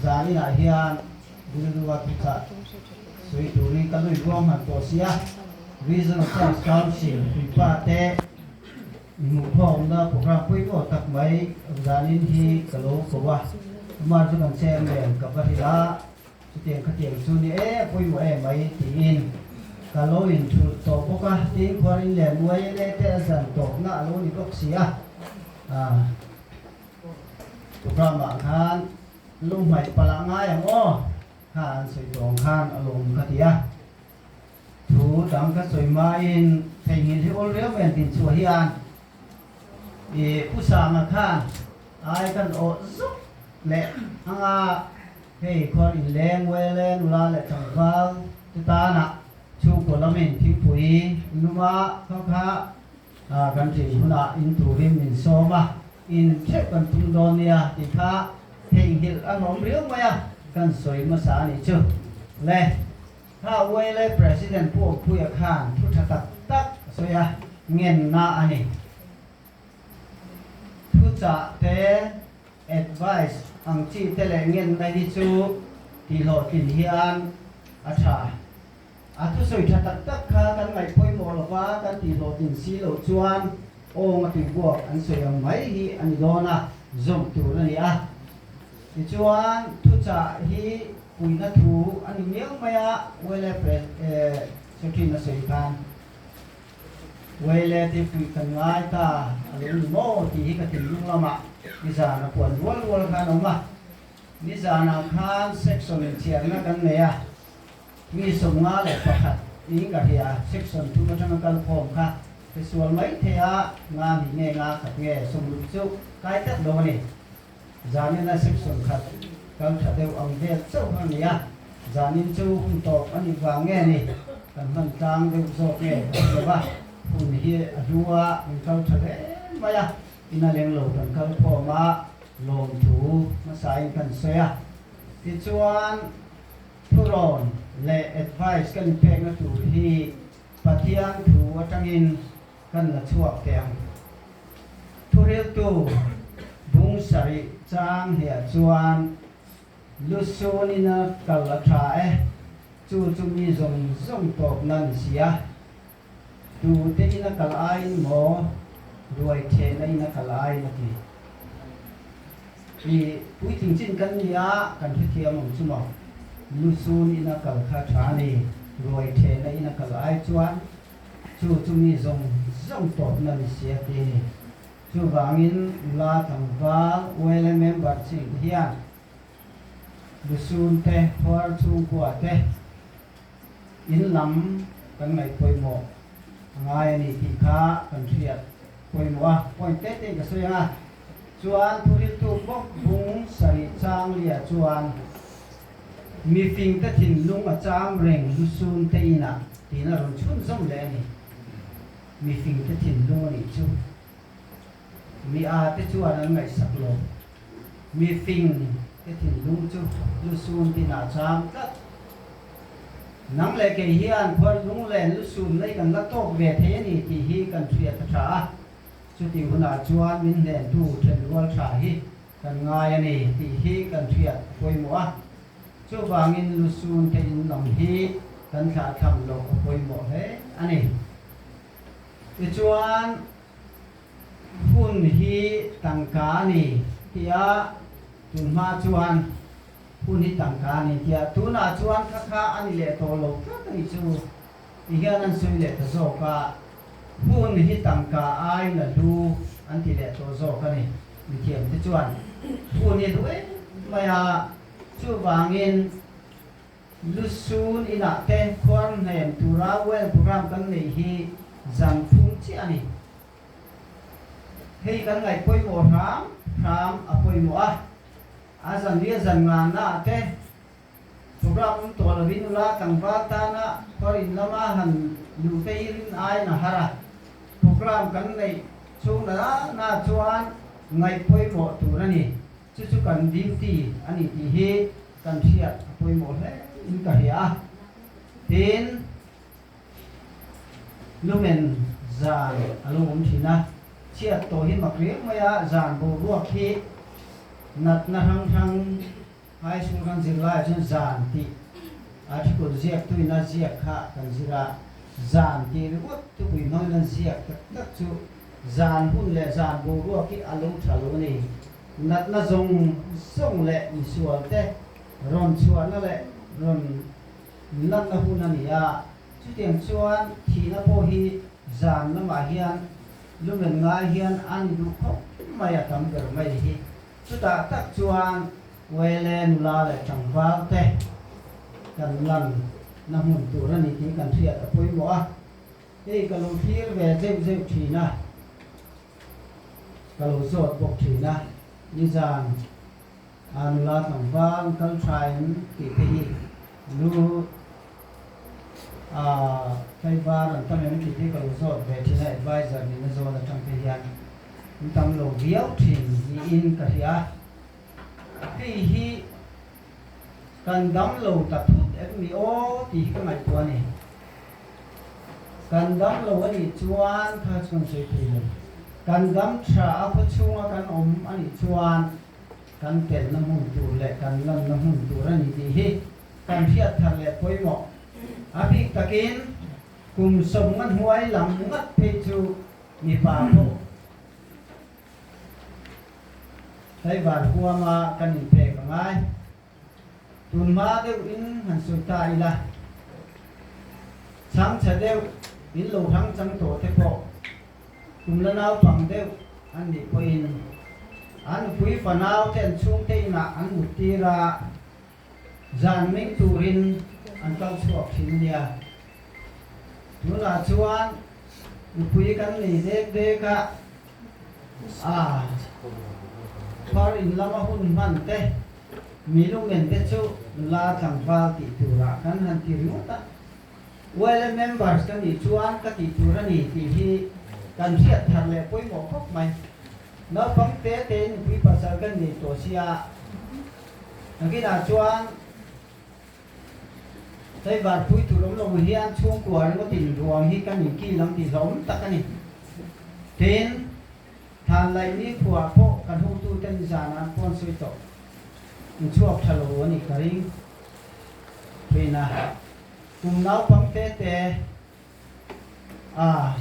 Zaninah hian rilrua thuchah sawi turin ka lui ruang han tawh sia, Regional Science Council puipa te inhmuhkhawmna programme pawimawh tak mai zanin hi ka lo ko a, amah chu kan chairman ka va hrilh a, chutiang khatiang chu ni e a pawimawh em mai tiin ka lo inthulh tawh bawk a, tin khuarin leh YLA te a zan tawpna a lo ni bawk si a. Programme ah khan lunghmaih palh ah ngai ang aw kha an sawi tawng khan a lawm ka ti a. Thu dang ka sawi hmain theihnghilh hi awl riau ven tin chhuah hian i Pu Sanga khan ai kan awh zuk leh anga hei khuar inleng uele nula leh tlangval te tanah chhungkaw lamin thingpui luma kha kha Kan ṭin hunah in turin min sawm a, in ṭheuh kan tum dawn nia tih kha theihnghilh a hnawm riau mai a, kan sawi hmasa a nih chu. Le, kha ULA President Pu Awmpuia khan thu ṭha tak tak a sawi a, ngenna a ni. Thuchah te, advice ang chi te leh ngenna hi chu tihhlawhtlin hian a ṭha. A thusawi tha tak tak kha kan ngaih pawimawh lova kan tihhlawhtlin si loh chuan awng a tuibuak an sawi ang mai hi a ni dawn a, zawm tur a ni a. Tichuan, thuchah hi puihna thu a ni miau mai a, Wele Secretary a sawi khan Wele ti puih kan ngai ta a lo ni maw tih hi ka thinlung lamah nizan a puan rual rual khan a awm a. Nizanah khan section inchhiarna kan nei a. Mi 51 in ka hria, section thum atanga kal khawm kha hresual mai thei a, nga hnih nge nga khat nge 60 chu kai tlat lo a ni. Zanina section khat kal tha deuh ang vel chauh kha a ni a, zanin chu hun tawp a nih vang nge ni, kan hman tlang deuh zawk nge ka hre lo va, hun hi a hlu a, kan kal tha hle mai a, ina leng lo kan kal khawm a, lawmthu hmasain kan sawi a, tichuan, Thurawn leh advice kan inpekna tur hi Pathian thu atangin kan la chhuak teh ang. Thuriltu bung sarih chang hliah chuan Lusun ina kal a tha e, chu chu mi zawng zawng tawpna ni si a. Tute ina kal aiin maw ruai thehna ina kal aiin a ti. I puitling chin kan ni a, kan hrethiam ang chu maw? Lusun ina kal kha tha a ni, ruai thehna ina kal ai chuan chu chu mi zawng zawng tawpna ni si a ti a ni. Chuvangin nula tlangval ULA member ching te hian lusun te, khuar chhungkua te in lam kan ngaih pawimawh a ngai a ni tih kha kan hriat pawimawh a, point te tein ka sawi ang a. Chuan thuriltu bawk bung sarih chang liah chuan mifing te thinlung a cham reng lusun te inah tiin a rawn chhunzawm leh a ni. Mifing te thinlung a nih chu mi a te chuan an ngaihsak lo. Mifing te thinlung chu lusun tinah a cham tlat. Nang leh kei hian khuar lunglen lusun nei kan la tawk ve thei a ni tih hi kan hriat a tha a. Chutih hunah chuan min hnentu thenrual tha hi kan ngai a ni tih hi kan hriat a pawimawh a. Chuvangin lusun te in lam hi kan thlahthlam loh a pawimawh hle a ni. Tichuan, hun hi tangka a ni tia tunhma chuan hun hi tangka a ni tia tunah chuan kha kha a ni leh tawh lo tlat a nih chu. Ti hian an sawi leh ta zawk a, hun hi tangka aiin a hlu an ti leh tawh zawk a ni. Mithiam te chuan hun hi hlu em mai a, chuvangin lusun inah te khuar hnem tura well program kan neih hi zan phung chiah a ni. Hei kan ngaih pawimawh hram hram a pawimawh a, a zanria zan ngannaah te Program awm tawh lovin ula tlangval tana khuarin lama han luh te hi rin aiin a har a. Program kan neih chhung na na chuan ngaih pawimawh tur a ni. Chu chu kan duty a ni tih hi kan hriat a pawimawh hle in ka hria a. Tin, lumen zan a lo awm thin a. Chhiat tawh hi mak riau mai a, zan boruak hi natna hrang hrang. High School kan zir laiah chuan zan tih article ziaktuin a ziak kha kan zir a, zan tih ringawt thupui hmangin an ziak tak tak chu zan hun leh zan boruak hi a lo tha lo a ni. Natna zawng zawng leh misual te rawn chhuahna leh rawn lanna hun a ni a, chutiang chuan thihna pawh hi zan lamah hian lumen ngai hian a ni duh khawp mai a tam ber mai hi. Chutah tak chuan Wele nula leh tlangval te kan lan na hmun tur a ni tih kan hriat a pawimawh a, hei ka lo thlir ve zeuh zeuh thin a, ka lo zawt bawk thin a, nizan a nula tlangval kal tha in tih te hi lu a tlaivar an tam em tih te hi ka lo zawt ve thin a, advisor nihna zawn atang te hian. An tam lo viau thin niin ka hria. Hei hi kan dam lo ta thut em ni aw tih hi ka ngaihtuah a ni. Kan dam lo a nih chuan kha chu kan sawi thei lo. Kan dam tha a khaw chhunga kan awm a nih chuan kan telna hmun tur leh kan lanna hmun tur a ni tih hi kan hriat thar leh pawimawh. A bik takin kum sawmnga hnuai lam ngat phei chu Mipa pawh tlaivar huama kan inpek a ngai. Tunhma deuh in han sawi ta ila, chhangchhe deuh in lo hrang chang tawh te pawh kum la naupang deuh an nih pawhin an nupui fanau te an chhungte inah an mut tir a, zan meng turin an kal chhuak thin a nia. Tunah chuan nupui kan nei dek dek a, a phar in lama hun hman te, mi lungen te chu nula tlangval tih turah kan han ti ringawt a. YLA members ka nih chuan ka tih tur a ni tih hi kan hriat thar leh pawimawh khawp mai. Naupang te tein nupui pasal kan nei tawh sia, nakinah chuan Tlaivar pui tur awm lo hian chhungkua ringawt in ruang hi kan inkil ang tih hlauhawm tak a ni. Tin, Than laih ni khuah pawh kan hotute nizan an pawn sawi tawh in chhuak tha lo a nih ka ring thin a. Kum naupang te te a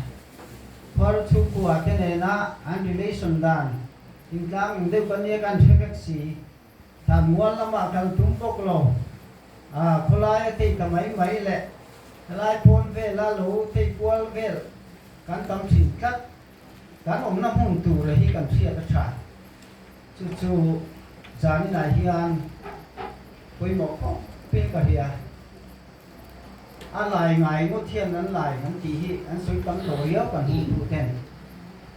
phar chhungkua te nena an relation dan intlang ang deuh kan nia kan hre vek si. Than mual lamah kal tum bawk lo. A, khawlai a tei ta mai mai leh helai pawn vela lo tei kual vel kan tam thin tlat. Kan awmna hmun tura hi kan hriat a tha. Chu chu zaninah hian pawimawh khawp in ka hria. A lai ngai ngawt hian an lai kan tih hi an sawi tam tawh riau kan hmuh duh ten.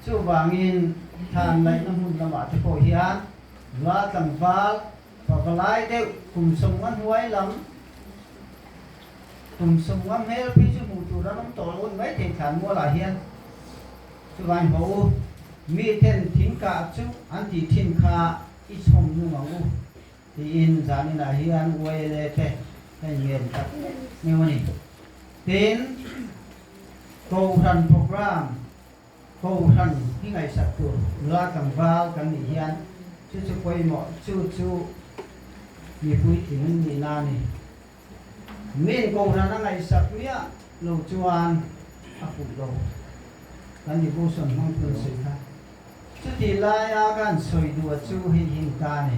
Chuvangin thlan laihna hmun lamah te pawh hian Nula tlangval pavalai deuh kum sawmnga hnuai lam kum sawmnga hmel phei chu hmuh tur an awm tawh lo a ni maithei thlan mualah hian chuvain haw u mi ten thing kah chu an tih thin kha i chhawm nung ang u tiin zaninah hian YLA te ka inngen tak ngheuh a ni. Tin, Kohhran programme Kohhran hi ngaihsak tur nula tlangval kan nih hian chu chu pawimawh, chu chu mi puitling nihna a ni. Min kohhran a ngaihsak miah lo chuan a fuh lo. Kan devotion hmang thun sawi kha. Chutih laia kan sawi duh a chu hei hi ni ta a ni.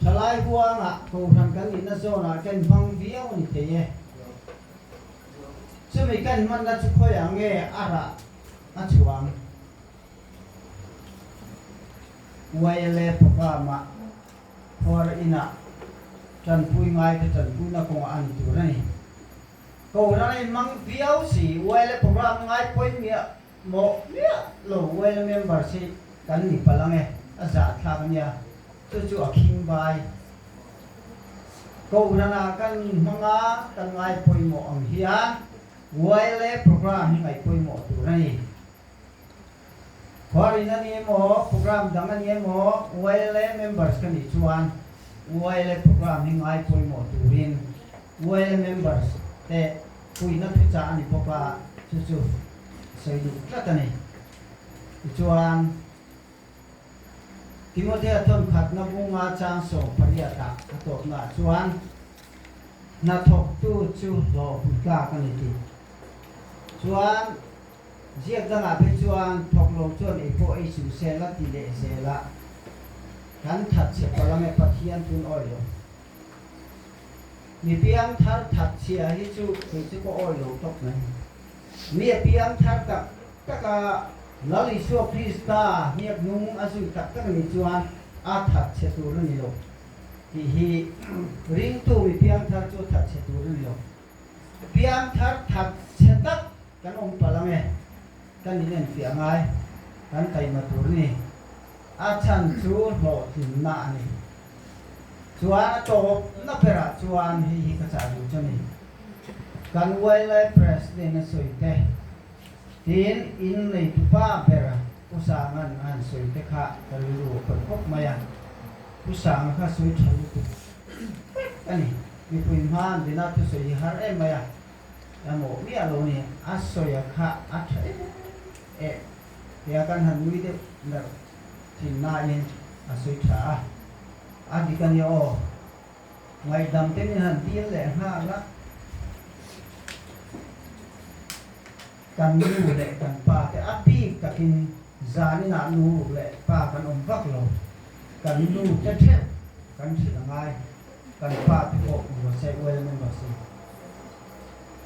Thalai huangah kohhran kan nihna zawnah kan hmang viau a ni thei e. Chumi kan hmanna chu khawiah nge a rah a chhuang? YLA programme-ah khuar inah tanpui ngaite tanpuina kawngah a ni tur a ni. Kohhran a inhmang viau si, YLA programme ngai pawhin miah mawh miah lo YLA members hi kan ni palh ang e, a zahthlak a nia, chu chu a khing bai. Kohhranah kan hmang a, kan ngai pawimawh ang hian YLA program hi ngaih pawimawh tur a ni. Khuarin a ni emaw, program dang a ni emaw, YLA members ka nih chuan YLA program hi ngai pawimawh turin YLA members te puihna thuchah a ni bawk a, chu chu sawi duh tlat a ni. Tichuan. Timothea thawnkhatna bunga chang 18 ah a tawpnaah chuan hnathawktu chu hlawh hmu tlak a ni tih chuan ziak dangah phei chuan thawk lo chuan ei pawh ei suh se la ti leh zel a, kan that chhe palh ange Pathian tun awi lo. Mi piang thar that chhia hi chu kei chu ka awi lo tawp mai. Mi a piang thar tak tak a, Lal Isua Krista hniak nung a zui tak tak nih chuan a that chhe tur a ni lo tih hi ringtu mi piang thar chu that chhe tur a ni lo. Piang thar that chhe tak kan awm palh ang e, kan inenfiah ngai, kan taima tur a ni. A chhan chu hlawhtlinna a ni. Chuan a tawpna berah chuan hei hi ka chah duh chu a ni. Kan Wildlife President a sawi te, tin in neitu pa ber Pu Sanga'n a han sawi te kha ka rilru a khawih khawp mai a. Pu Sanga kha sawi tha lutuk vek a ni. Mipui hma an dina thusawi hi har em mai a, emaw miah lo ni, a sawi a kha a tha em em tia kan han nui deuh ner thin nain a sawi tha a, a dik a nia aw. Ngaihdam te min han dil leh nghal a, kan nu leh kan pa te a bik takin zan inah nu leh pa kan awm vak lo, kan nu te theuh kan hrilh a ngai, kan pa te pawh ruah se well member se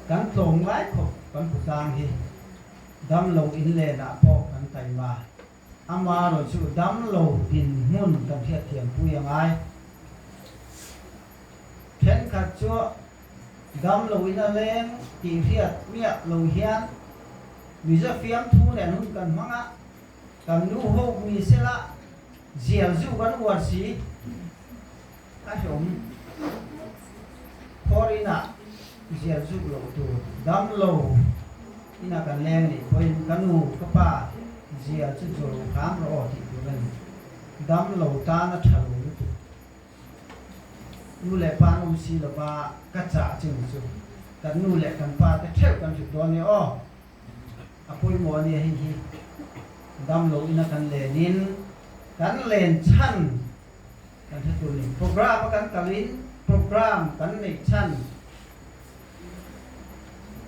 kan tlawm ngai khawp kan hmu tlang hi damlo inlenah pawh kan taima. Amarawh chu damlo dinhmun kan hriatthiam pui a ngai. Thenkhat chu damlo in a leng tih hriat miah lo hian Mizo fiamthu nen hun kan hmang a, kan nu ho mi sela zial zu kan uar si a hlawm. Khawr inah zial zuk loh tur damlo Ina kan leng nih pawhin ka nu, ka pa zial chu zu lo hram rawh aw tih tur a ni. Dam lo tan a tha lo lutuk. Nu leh pa an awm si lova ka chah che ni chu kan nu leh kan pa te theuh kan hrilh dawn nia aw. A pawimawh a nia hei hi. Dam lo ina kan lenin kan len chhan kan hre tur a ni. Program a kan kalin program kan neih chhan.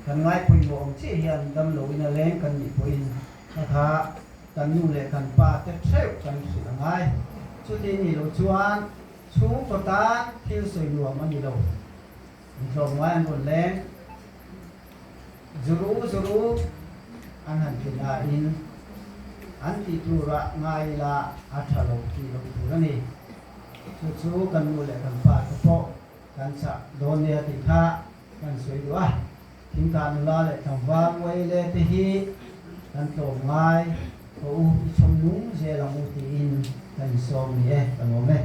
Kan ngaipawimawh ang chiah hian damlo in a leng kan nih pawhin hla kha kan nu leh kan pa te theuh kan hrilh a ngai. Chuti nih loh chuan chhungkaw tan thil sawi nuam a ni lo. Intlawm ngai an rawn leng. Zuru zuru an han ti nain an tih turah ngai ila a tha lo tih loh tur a ni. Chu chu kan nu leh kan pa te pawh Kan chah dawn nia tih kha kan sawi duh a, thingkah nula leh tlangval uai le te hi kan tlawm ngai thaw u, i chhawm nung zel ang u tiin kan insawm ni e, ka lawm e.